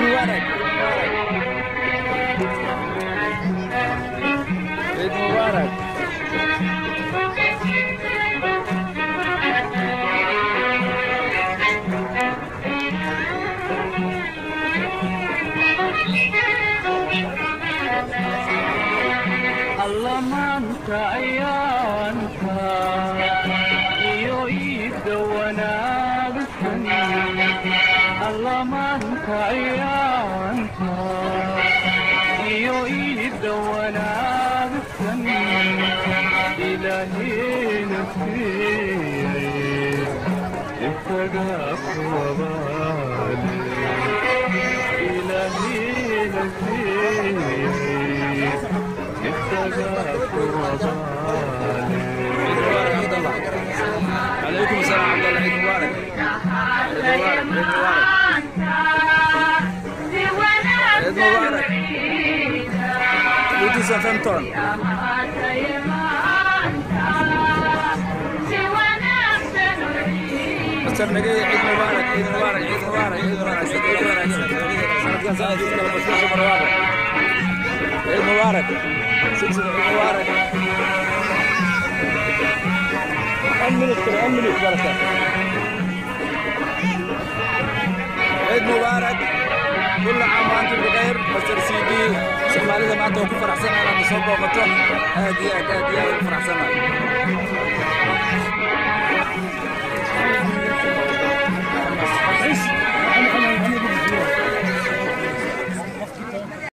Mubaarak, Ciid Mubaarak, Ciid Mubaarak. Alla maanta ayaanta iyo iidda wanaagsan, alla maanta ayaanta iyo iidda wanaagsan ilaahayna siiyey, isagaa kuwabaale, ilaahayna siiyey, isagaa kuwabaale. Ciid Mubaarak, Cabdallah. Calaykum asalaam, Cabdallah. Ciid Mubaarak, Ciid Mubaarak, Ciid Mubaarak, Ciid Mubaarak. Lutis Southampton. Master Nagay, Ciid Mubaarak, Ciid Mubaarak, Ciid Mubaarak, Ciid wanaagsan, ciid wanaagsan. Sanadkan sanadkiisa kale bashbash barwaaqo. Ciid Mubaarak. Silsila, Ciid Mubaarak. 1 minute kale, 1 minute baraka. Ciid Mubaarak. كل عام وانتم بخير مستر سي دي. Soomaalida maanta waa ku faraxsanahay inaad soo booqato. Aad iyo aad, aad iyo aad ugu faraxsanahay.